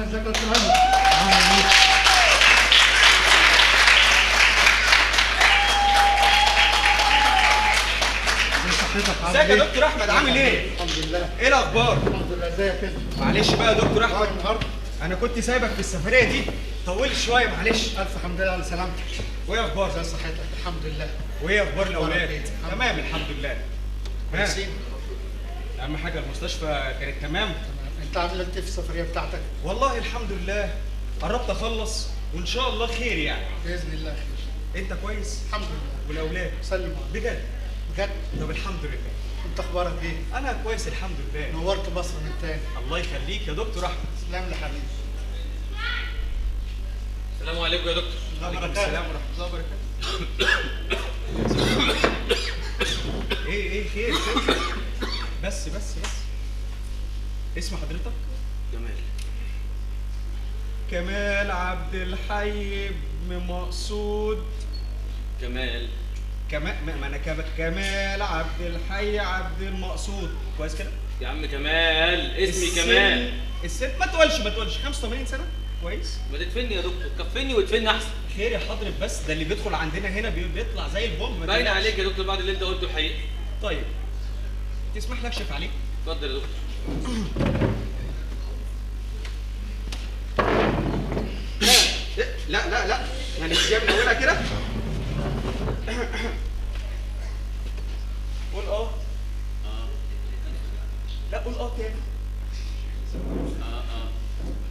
ازيك يا دكتور ايمن؟ ازيك يا دكتور احمد، عامل ايه؟ الحمد لله. ايه الاخبار؟ الحمد لله. ازيك انت؟ معلش بقى يا دكتور احمد، النهارده انا كنت سايبك في السفرية دي، طولت شوية معلش. الف حمد لله على سلامتك. وايه اخبارك؟ ازي صحتك؟ الحمد لله. وايه اخبار الاولاد؟ تمام الحمد لله. كويسين. اهم حاجة المستشفى كانت تمام. انت عامل ايه في السفرية بتاعتك؟ والله الحمد لله قربت اخلص وان شاء الله خير يعني. باذن الله خير. انت كويس؟ الحمد لله. والاولاد؟ سلم بجد؟ بجد؟ طب الحمد لله. انت اخبارك ايه؟ انا كويس الحمد لله. نورت مصر من تاني. الله يخليك يا دكتور احمد. سلام لحبيبي. السلام عليكم يا دكتور. وعليكم السلام ورحمة الله وبركاته. ايه خير خير. بس بس بس. اسم حضرتك؟ جمال. كمال عبد الحي بن مقصود. كمال كمال، ما انا كمال عبد الحي عبد المقصود، كويس كده؟ يا عم كمال، اسمي كمال. السن ما تقولش ما تقولش، 85 سنة، كويس؟ ما تدفني يا دكتور، كفني وادفني احسن. خير يا حضرتك، بس ده اللي بيدخل عندنا هنا بيطلع زي البوم. باين عليك يا دكتور بعد اللي انت قلته الحقيقة. طيب تسمح لي اكشف عليك؟ اتفضل يا دكتور. لا لا لا، يعني مش جاي من اولها كده. قول اه. لا قول اه تاني.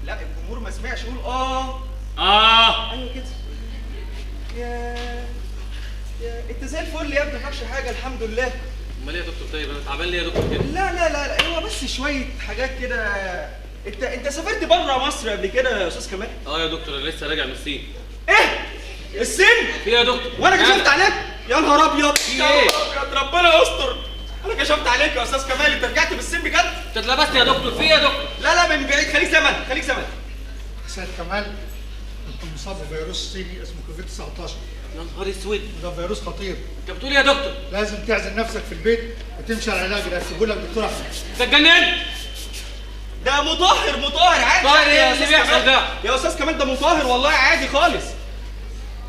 لا الجمهور ما سمعش، قول اه. اه ايوه كده. يا انت زي الفل يا ابني، ما فيكش حاجة الحمد لله. امال ايه يا دكتور؟ طيب انا تعبان ليه يا دكتور كده؟ لا لا لا لا، هو بس شوية حاجات كده. انت سافرت بره مصر قبل كده يا استاذ كمال؟ اه يا دكتور، انا لسه راجع من الصين. ايه؟ الصين؟ في ايه يا دكتور؟ وانا كشفت عليك؟ يا نهار ابيض، في يا ايه؟ نهار ابيض، ربنا يستر. انا كشفت عليك يا استاذ كمال، انت رجعت من الصين بجد؟ انت اتلبست يا دكتور، في ايه يا دكتور؟ لا لا من بعيد، خليك زمن خليك زمن. سيد كمال، انت مصاب بفيروس صيني اسمه كوفيد 19. يا نهار اسود، ده فيروس خطير. انت بتقول ايه يا دكتور؟ لازم تعزل نفسك في البيت وتمشي على العلاج اللي هيكتبه لك دكتور احمد. انت اتجننت؟ ده مطهر، مطهر عادي. طاهر ايه اللي بيحصل ده؟ يا استاذ كمال ده مطهر والله، عادي خالص.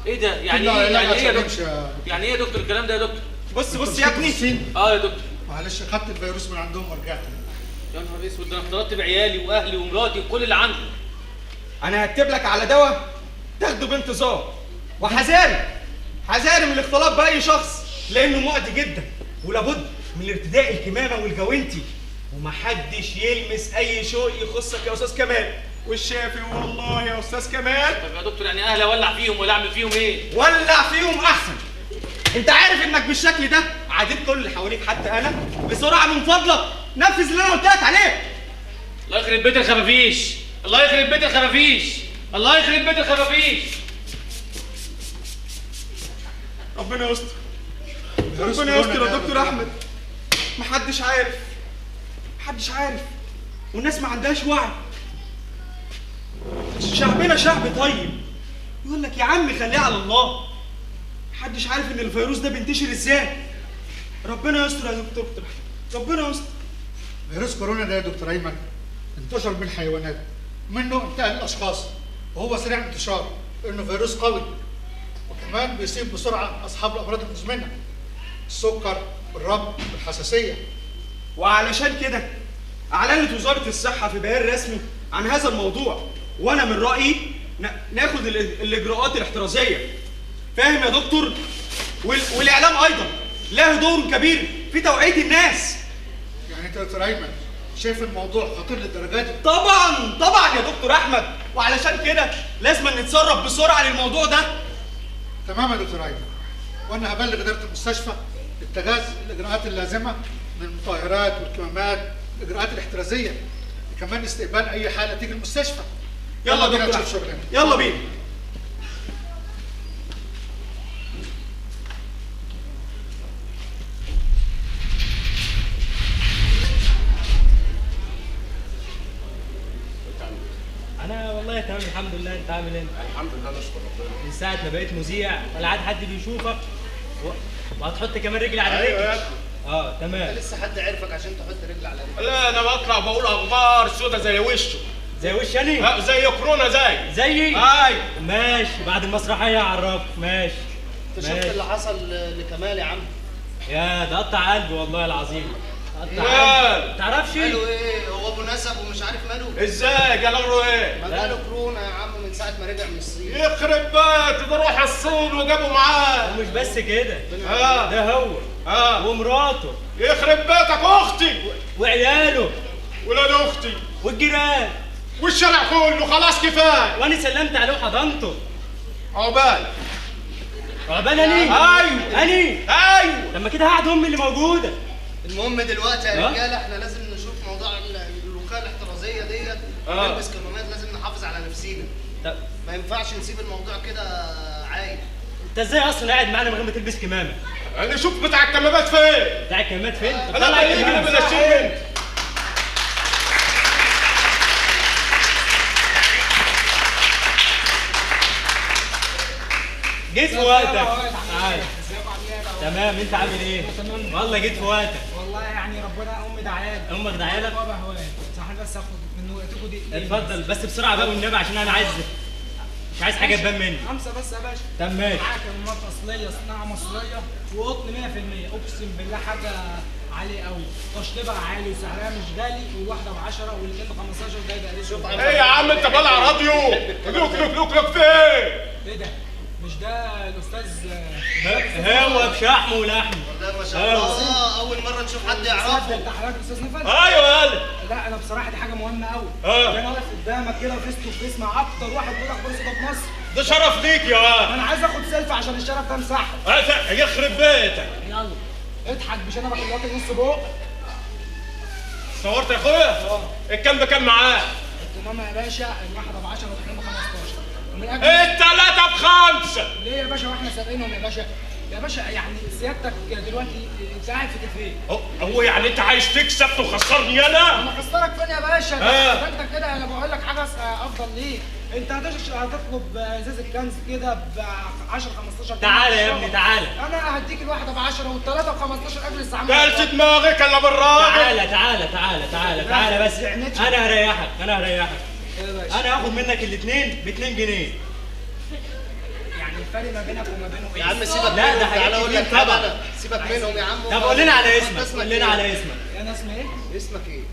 ايه ده؟ يعني ايه؟ يعني ايه يا دكتور؟ يعني ايه يا دكتور الكلام ده يا دكتور؟ بص بص يا ابني. اه يا دكتور معلش، خدت الفيروس من عندهم ورجعت. يا نهار اسود، ده انا اختلطت بعيالي واهلي ومراتي وكل اللي عندي. انا هكتب لك على دواء تاخده بانتظام، وحذاري حذاري من الاختلاط باي شخص لانه معدي جدا، ولابد من ارتداء الكمامة والجوانتي، ومحدش يلمس اي شيء يخصك يا استاذ كمال. والشافي والله يا استاذ كمال. طب يا دكتور يعني اهلي اولع فيهم ولا اعمل فيهم ايه؟ ولع فيهم احسن. انت عارف انك بالشكل ده عديت كل اللي حواليك حتى انا. بسرعة من فضلك نفذ اللي انا قلت لك عليه. الله يخرب بيت الخفافيش، الله يخرب بيت الخفافيش، الله يخرب بيت الخفافيش. ربنا يستر، ربنا يستر يا دكتور احمد. محدش عارف، محدش عارف، والناس ما عندهاش وعي. شعبنا شعب طيب، يقول لك يا عم خليها على الله. محدش عارف ان الفيروس ده بينتشر ازاي. ربنا يستر يا دكتور احمد، ربنا يستر. فيروس كورونا ده يا دكتور ايمن انتشر من الحيوانات، منه انتقل للاشخاص، وهو سريع الانتشار لانه فيروس قوي، وكمان بيصيب بسرعة اصحاب الامراض المزمنة، السكر والربو والحساسيه. وعلشان كده اعلنت وزارة الصحة في بيان رسمي عن هذا الموضوع، وانا من رايي ناخد الاجراءات الاحترازية. فاهم يا دكتور؟ والاعلام ايضا له دور كبير في توعيه الناس. يعني انت يا دكتور ايمن شايف الموضوع خطير للدرجة دي؟ طبعا طبعا يا دكتور احمد، وعلشان كده لازم نتصرف بسرعة للموضوع ده. تمام يا دكتور ايمن، وانا هبلغ ادارة المستشفى اتخاذ الاجراءات اللازمة من المطهرات والكمامات، الاجراءات الاحترازية، كمان استقبال اي حاله تيجي المستشفى. يلا بينا دكتور نشوف شغلنا. يلا بينا. انا والله تمام الحمد لله. انت عامل ايه؟ الحمد لله نشكر ربنا. من ساعة ما بقيت مذيع ولا عاد حد بيشوفك وهتحط كمان رجل على رجل. ايوه يا ابني. اه تمام. لسه حد عرفك عشان تحط رجل على رجل؟ لا انا بطلع بقول اخبار سودا زي وشه. زي وش انا؟ زي كورونا زي. ايوه ماشي، بعد المسرحية اعرفك. ماشي. انت شفت اللي حصل لكمال يا عم؟ يا ده قطع قلبي والله العظيم. قطع قلبي. تعرفش ماله ايه؟ هو ابو نسب ومش عارف ماله ازاي؟ جاله ايه؟ ما جاله كورونا يا عم من ساعة ما رجع من الصين. يخرب بيته، ده روح الصين وجابه معاه. ومش بس كده، ده هو ومراته. يخرب بيتك، اختي وعياله ولاد اختي والجيران والشارع كله. خلاص كفاية. وانا سلمت عليه وحضنته. عقبال. عقبال اني؟ ايوه اني. ايوه لما كده هقعد امي اللي موجودة. المهم دلوقتي يا رجاله احنا لازم نشوف موضوع الوقاية الاحترازية ديت. نلبس كمامات، لازم نحافظ على نفسينا. طب ما ينفعش نسيب الموضوع كده عايم. انت ازاي اصلا قاعد معانا من غير ما تلبس كمامه؟ انا شوف بتاع الكمامات فين؟ بتاع الكمامات فين؟ انا اللي يجري من الشيء. جيت في وقتك. تعالى. تمام، انت عامل ايه؟ تمام والله جيت في وقتك والله، يعني ربنا امي دعالي. امك دعالك؟ بابا هو صح، بس اخد من وقتكم دي. اتفضل بس بسرعة بقى والنبي، عشان انا عايز مش عايز حاجة تبان مني. خمسة بس يا باشا. طب ماشي. معاك كمامات اصلية، صناعة مصرية، وقطن 100%، اقسم بالله حاجة عالية قوي، تشطيبها عالي وسعرها مش غالي، والواحده ب 10 والاثنين ب 15. ده يبقى رزق. ايه يا عم انت طالع راديو؟ لوك لوك لوك لوك فين؟ ايه ده؟ مش ده الاستاذ؟ هو بشحمه ولحمه. والله ما شاء الله، اول مرة نشوف حد يعرفه. انت حضرتك الاستاذ نفل؟ ايوه يالا. لا انا بصراحة دي حاجة مهمة قوي. انا واقف قدامك كده face to face مع اكتر واحد بيقول اخبار صوت في مصر. ده شرف ليك يا واد. انا عايز اخد سيلفي عشان الشرف ده مساحة. يخرب بيتك. يلا اضحك، مش انا باكل واكل نص بق. صورت يا اخويا؟ الكام بكام معاك؟ الكمامة يا باشا الواحدة ب 10 والاثنين ب 15. التلاتة ب5. ليه يا باشا واحنا سابقينهم يا باشا؟ يا باشا يعني سيادتك دلوقتي انت قاعد في كافيه. هو يعني انت عايز تكسب تخسرني انا؟ انا خسرك فين يا باشا؟ ده انت كده انا بقول لك حاجة افضل ليك. انت هتطلب ازازة كنز كده ب 10 15. تعالى يا ابني تعالى. انا هديك الواحدة ب 10 والثلاثة ب 15 قبل الساعة. كلت دماغك الا بالراجل. تعالى تعالى تعالى تعالى تعالى بس، انا هريحك انا هريحك. انا هاخد منك الاثنين ب 2 جنيه. يعني الفرق ما بينك وما بينه ايه؟ يا عم سيبك. لا ده حاجات كتير طبعا. سيبك منهم يا عم. طب قول لنا على اسمك، قول لنا على اسمك. انا اسمي ايه؟ اسمك ايه؟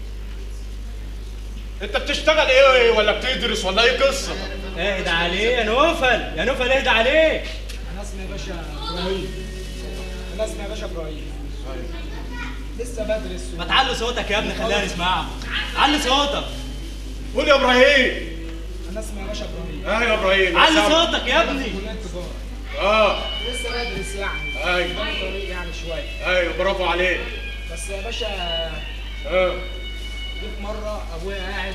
انت بتشتغل ايه ولا بتدرس ولا ايه قصة؟ اهدى عليه يا نوفل، يا نوفل اهدى عليه. انا اسمي يا باشا ابراهيم. انا اسمي يا باشا ابراهيم. لسه بدرس. ما تعلي صوتك يا ابني خلينا نسمعك. علي صوتك. قول يا ابراهيم. انا اسمي يا باشا ابراهيم. ايوه يا ابراهيم. علي صوتك يا ابني. كليه تجارة. لسه بدرس يعني. ايوه. طريق يعني شوية. ايوه برافو عليك. بس يا باشا جيت مرة ابويا قاعد،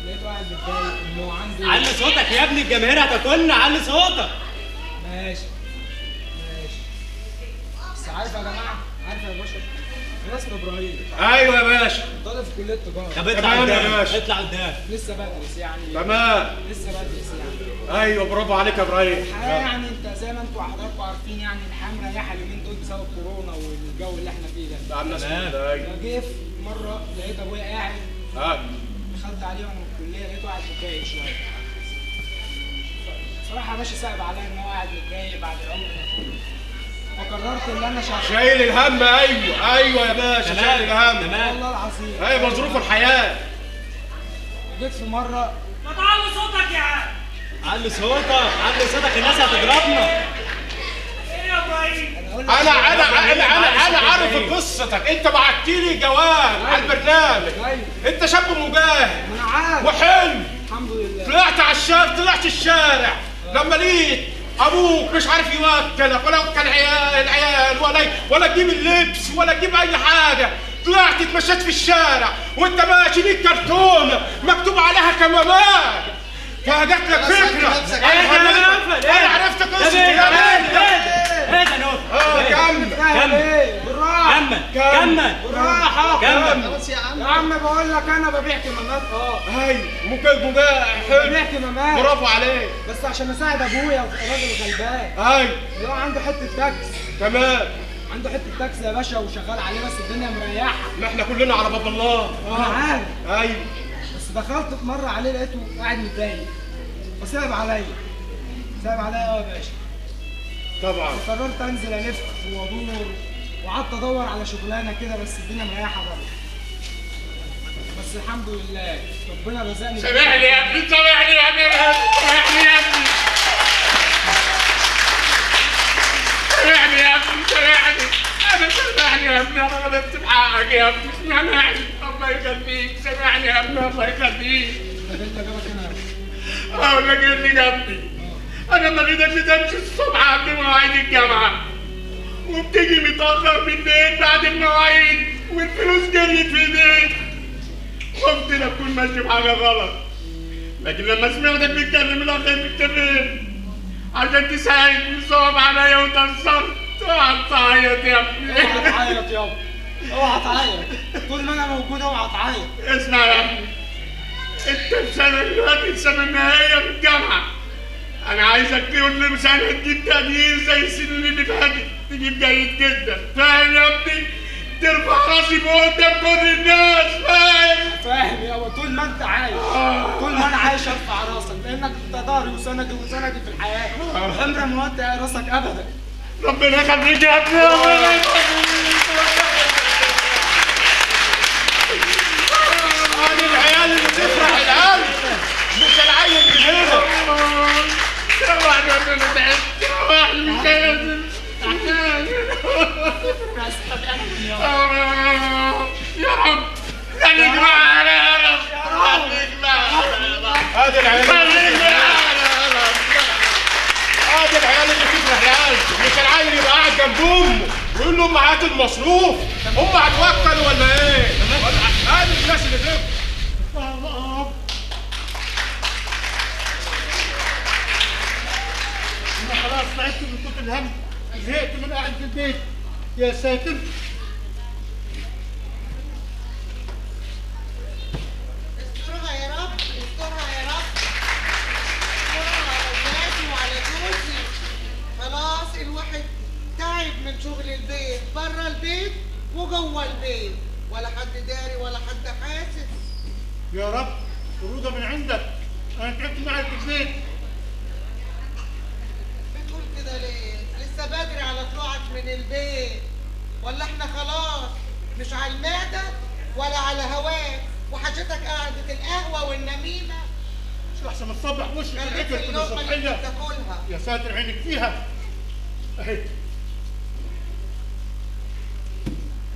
لقيته قاعد متضايق انه عنده. علي صوتك يا ابني الجماهير هتاكلنا. علي صوتك. ماشي ماشي. بس عارف يا جماعة، عارف يا باشا، انا اسمي ابراهيم. ايوه يا باشا. طالب في كليه تجارة. طب اطلع قدام، اطلع قدام. لسه بدرس يعني. تمام. لسه بدرس يعني. ايوه برافو عليك يا ابراهيم. الحياة يعني انت زي ما انتوا حضراتكم عارفين يعني الحياة مريحه اليومين دول بسبب كورونا والجو اللي احنا فيه ده. تمام. جه في مرة لقيت ابويا قاعد. دخلت عليه وانا من الكلية لقيته قاعد متضايق شوية. صراحة يا باشا صعب عليا ان هو قاعد متضايق بعد العمر ده كله. فقررت ان انا شايل الهم. ايوه ايوه يا باشا شايل الهم. تمام والله العظيم. ايوه ظروف الحياة. جيت في مرة. ما تعلي صوتك يا عم. علي صوتك، علي صوتك، الناس هتضربنا. ايه يا ابراهيم؟ انا انا انا انا عارف قصتك. انت بعت لي جواب على البرنامج. انت شاب مجاهد وحلو الحمد لله. طلعت على الشارع، طلعت الشارع لما لقيت ابوك مش عارف يوكلك ولا يوكل العيال ولا تجيب اللبس ولا تجيب اي حاجة. طلعت اتمشيت في الشارع وانت ماشي ليك كرتونة مكتوب عليها كمامات، فجات لك فكرة. انا عرفت قصتي يا باشا. ايه ده نوفل؟ كمل كمل بالراحة. كمل بالراحة. كمل. خلاص يا عم. يا عم بقول لك انا ببيع كمامات. ايوه ممكن حلو. ببيع كمامات. برافو عليك. بس عشان اساعد ابويا الراجل الغلبان. ايوه اللي هو عنده حتة تاكس. تمام. عنده حتة تاكسي يا باشا وشغال عليه، بس الدنيا مريحه. ما احنا كلنا على باب الله. انا عارف. ايوه بس دخلت مرة عليه لقيته قاعد متضايق، فصعب عليا، صعب عليا قوي يا باشا. طبعا قررت انزل الف وادور، وقعدت ادور على شغلانة كده، بس الدنيا مريحه برضه. بس الحمد لله ربنا رزقني. سامحني يا ابني، سامحني يا ابني، سامحني يا ابني، سامحني يا ابني، سامحني، انا سامحني يا ابني، انا غلطت في حقك يا ابني، سامحني، الله يخليك، سامحني يا ابني، الله يخليك. طب انت جابك هنا؟ اقول لك ايه اللي جابني؟ انا ما قدرتش امشي الصبح قبل مواعيد الجامعة، وبتيجي متاخر بالليل بعد المواعيد، والفلوس جريت في ايديك. خفت لا اكون ماشي بحاجة غلط، لكن لما سمعتك بتكلم الاخ بالتمام عشان تساعدني صعب عليا وتأثرت. اوعى تعيط يا ابني، اوعى تعيط يابا، اوعى تعيط، طول ما انا موجود اوعى تعيط. اسمع يا ابني، انت في سنة دلوقتي، السنة النهائية في الجامعة. انا عايزك كل سنة تجيب تقدير زي السنين اللي فاتت، تجيب جيد جدا، فاهم يا ابني؟ ترفع راسي فوق قدام كل الناس، فاهم؟ فاهم يابا، طول ما انت عايش، طول ما انا عايش ارفع راسك، لانك انت ظهري وسندي وسندي في الحياة، عمري ما وطي راسك ابدا. ربنا يخليك يا ابني، ربنا يخليك. ادي العيال اللي تفرح القلب، مش العيل من هنا. روحني يا ابني، انا تعبت، روحني مش قادر. يا رب خليك معانا يا رب، خليك معانا. ادي العيال، خليك معانا يا رب. ادي العيال اللي تفرح القلب، مش العيل يبقى قاعد جنب امه ويقول له امي هات المصروف، امي هتوكل ولا ايه؟ ادي الناس اللي تفرح. انا خلاص تعبت من كتر الهم، زهقت من قاعد في البيت. يا ساتر. استرها يا رب، استرها يا رب، استرها على ولادي وعلى جوزي. خلاص الواحد تعب من شغل البيت، بره البيت وجوه البيت، ولا حد داري ولا حد حاسس. يا رب برودة من عندك، انا تعبت من قاعد في البيت. بتقول كده ليه؟ لسه بدري على طلوعك من البيت، ولا احنا خلاص مش على المعدة ولا على هواك، وحاجتك قعدة القهوة والنميمة. مش أحسن ما تصبح وشك العكر كل الصبحية؟ يا ساتر عينك فيها. أهي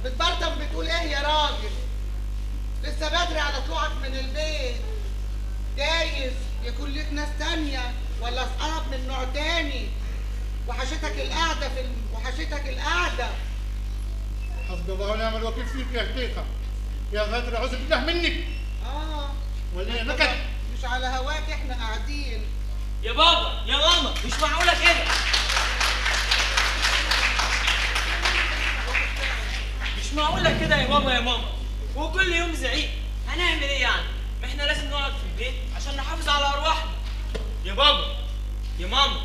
بتبرطم بتقول إيه يا راجل؟ لسه بدري على طلوعك من البيت، جايز يكون ليك ناس تانية ولا أصحاب من نوع تاني. وحشتك القعدة في وحشتك القعدة. حسبي الله ونعم الوكيل فيك يا شيخة، يا غادر أعوذ بالله منك. ولا نكد مش على هواك، احنا قاعدين. يا بابا يا ماما مش معقولة كده، مش معقولة كده يا بابا يا ماما، وكل يوم زعيق. هنعمل ايه يعني؟ ما احنا لازم نقعد في البيت عشان نحافظ على ارواحنا. يا بابا يا ماما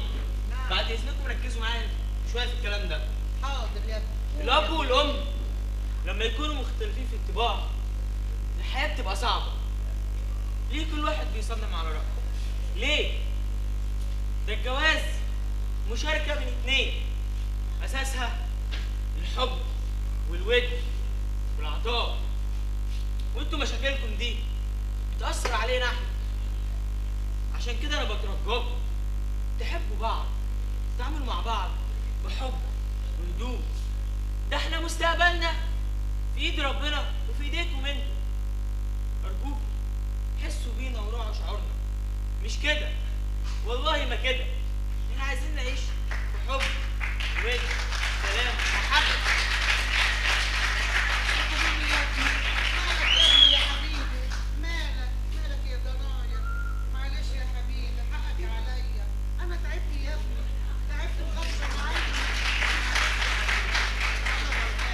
بعد اذنكم ركزوا معايا شوية في الكلام ده. حاضر يا ابني. الاب والام لما يكونوا مختلفين في الطباع الحياة بتبقى صعبة. ليه كل واحد بيصمم على رايه؟ ليه؟ ده الجواز مشاركة من اتنين، اساسها الحب والود والعطاء، وانتوا مشاكلكم دي بتأثر علينا احنا. عشان كده انا بترجاكم تحبوا بعض، تتعاملوا مع بعض بحب وهدوء. ده احنا مستقبلنا في ايد ربنا وفي ايديكم انتوا. ارجوكم حسوا بينا وراعوا شعورنا. مش كده والله، ما كده، احنا عايزين نعيش بحب وود سلام ومحبه. مالك يا ابني يا حبيبي؟ مالك مالك يا ضنايا؟ معلش يا حبيبي حقك عليا، انا تعبت يا ابني، تعبت وغصب عني.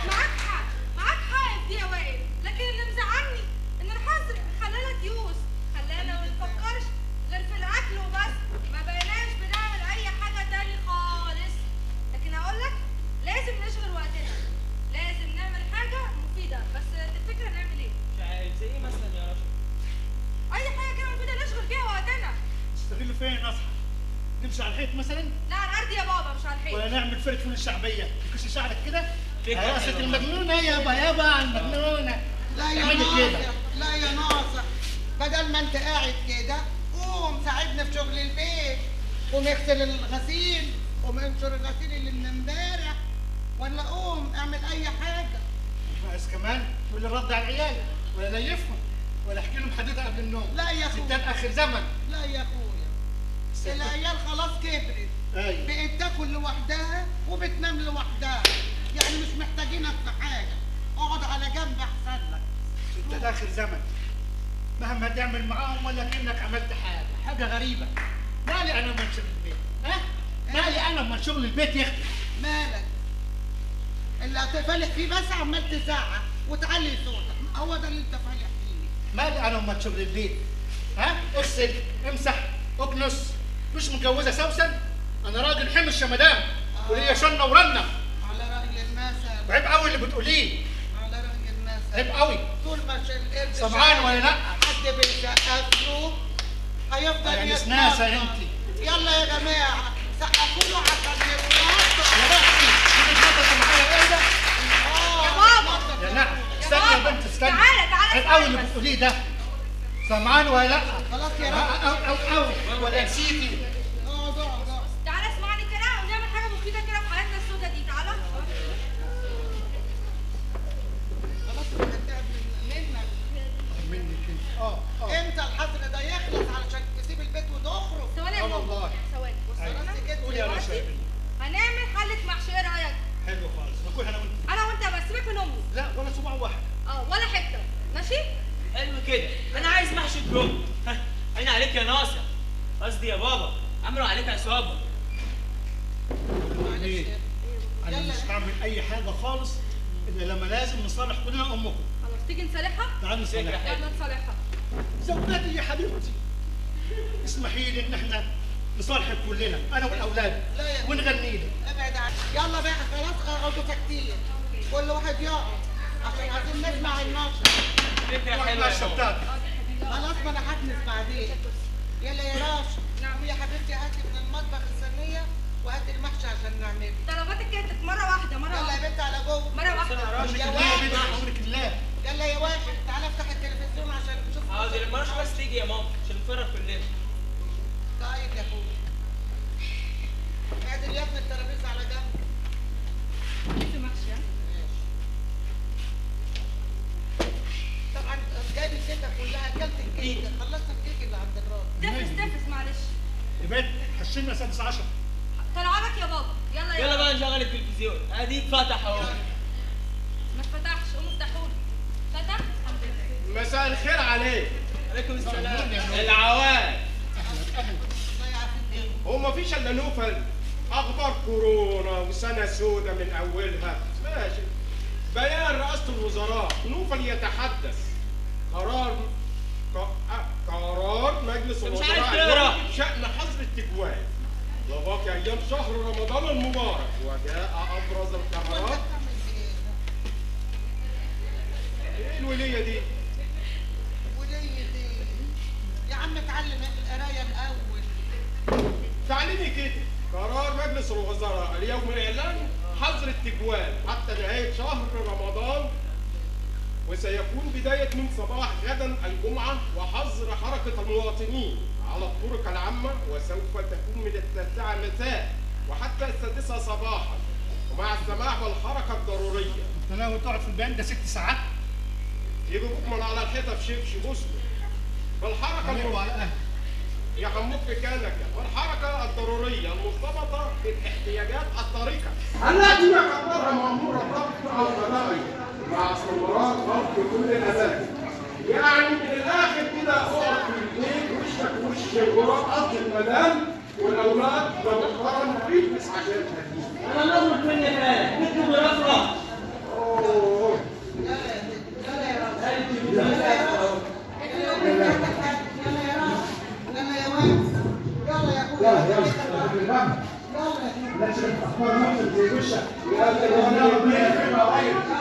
معاك حق، معاك حق في دي يا وائل، لكن اللي مزعلني ان الحظر خلانا تيوس، خلانا ما نفكرش غير في الاكل وبس، ما بقيناش بنعمل اي حاجة تاني خالص. لكن اقول لك لازم نشغل وقتنا، لازم نعمل حاجة مفيدة. بس تفتكر فين اصحى؟ نمشي على الحيط مثلا؟ لا على الارض يا بابا مش على الحيط. ولا نعمل فرقه فنون الشعبية، تكش شعرك كده؟ رقصة المجنونة يابا يابا على المجنونة. لا يا ناصح، لا يا ناصح، بدل ما انت قاعد كده قوم ساعدنا في شغل البيت، قوم اغسل الغسيل، قوم انشر الغسيل اللي من امبارح، ولا قوم اعمل اي حاجة. مش ناقص كمان تقول لي رد على العيال ولا ليفهم ولا احكي لهم حدوتة قبل النوم. لا يا اخويا، ستات اخر زمن. لا يا اخويا، العيال خلاص كبرت. أيوة. بقت تاكل لوحدها وبتنام لوحدها، يعني مش محتاجينك في حاجة. اقعد على جنب احسن لك. ستات اخر زمن مهما تعمل معاهم ولا كانك عملت حاجة، حاجة غريبة. مالي انا من شغل البيت؟ ها؟ مالي انا من شغل البيت يا اختي؟ مالك؟ اللي هتفلح فيه بس عمال تزعق وتعلي صوتك، هو ده اللي انت فالح فيه. مالي انا ومال شغل البيت؟ ها؟ اغسل، امسح، اكنس. مش متجوزة سوسن؟ انا راجل حمش يا مدام، وليا شنه ورنه. على راي المثل. عيب قوي اللي بتقوليه. على راي المثل. عيب قوي. طول ما القرد سمعان ولا لا؟ حد بيسقف له هيفضل يعني سناسه انت. يلا يا جماعة سقفوا له عشان يتنطط. يا بختي بتتنطط معايا ايه ده؟ يا بابا. يا نعم استني يا بنت استني. تعالى تعالى. عيب قوي اللي بتقوليه ده. سمعان ولا لا؟ خلاص يا رب. او ولا نسيتي؟ اقعد اقعد اقعد. تعالى اسمعني كده ونعمل حاجة مفيدة كده في حياتنا السودة دي. تعالى. خلاص انا تعب منك. منك انت. امتى الحظر ده يخلص علشان تسيب البيت وتخرج؟ ثواني يا ماما، ثواني. بص انا قول يا رشا. هنعمل حله محشي، ايه رايك؟ حلو خالص، ناكلها انا وانت. انا وانت بس، سيبك من امي. لا ولا صباع واحد. ولا حتة. ماشي؟ حلو كده، انا عايز محشي كرنب. عين عليك يا ناصر، قصدي يا بابا، عملوا عليك عصابة. ليه؟ انا مش هعمل اي حاجة خالص الا لما لازم نصالح كلنا امكم. خلاص تيجي نصالحها؟ تعالي نصالحها. يلا نصالحها. زوجتي يا حبيبتي، اسمحي لي ان احنا نصالحك كلنا، انا والاولاد، ونغني لك. ابعد عنك. يلا بقى خلاص اقعدوا ساكتين، كل واحد يقعد عشان عايزين نسمع النشرة. فكرة حلوة يا بابا. خلاص ما انا هكنس بعدين. يلا يا راشد. نعم يا حبيبتي، هاتي من المطبخ الصينية وهاتي المحشي عشان نعمله. طلباتك كانت مرة واحدة، مرة واحدة. يلا يا بنت على جوه. مرة واحدة. يا واحد. امرك الله. يلا يا واحد تعالى افتح التلفزيون عشان نشوف. حاضر، لما رشا بس تيجي يا ماما عشان نتفرج كلنا. طيب يا اخويا. اعدل يا ابني الترابيزة على جنب. جبت محشي. ماشي. طبعا جايب الكيكه كلها، اكلت الكيكه، خلصت الكيك اللي عند الراجل. تفس تفس معلش. يا بنت حشمنا 16. طلع لك يا بابا. يلا يلا بقى نشغل التلفزيون. اديك فتح اهو. ما اتفتحش، قوم افتحولي. فتح؟ الحمد لله. مساء الخير عليك. عليكم السلام. العواد. اهلا. هو مفيش الا نوفل. اخبار كورونا وسنة سودة من اولها. ماشي. بيان رئاسة الوزراء، نوفل يتحدث. قرار مجلس الوزراء بشأن حظر التجوال لباقي ايام شهر رمضان المبارك، وجاء ابرز القرارات. ايه الوليه دي؟ وليه دي؟ يا عم اتعلم القراية الاول. تعليمي كده. قرار مجلس الوزراء اليوم اعلان حظر التجوال حتى نهاية شهر رمضان، وسيكون بداية من صباح غدا الجمعة، وحظر حركة المواطنين على الطرق العامة، وسوف تكون من 9 مساء وحتى 6 صباحا، ومع السماح بالحركة الضرورية. انت ناوي تقعد في البيان ده 6 ساعات؟ يجيبوك من على الحيطة في شبشب بص. والحركة يا حموك في كانك. والحركة الضرورية المرتبطة بالاحتياجات الطريقة التي يقررها مأمور الضبط القضائي مع استمرار ضبط كل الأماكن. يعني من الآخر كده اقعد في البيت وشك وش الغراب، قصد المدام والأولاد ده محترم بيلبس عشان هديه. أنا نظرت مني حالك مثل مرافرة. أوه. يلا يا رب. يلا يا رب. يلا يا رب. يلا يا واد. يلا يا اخويا. يلا يلا. لا تشوف اخبار محسن زي وشك. يلا يلا يلا. يلا يلا.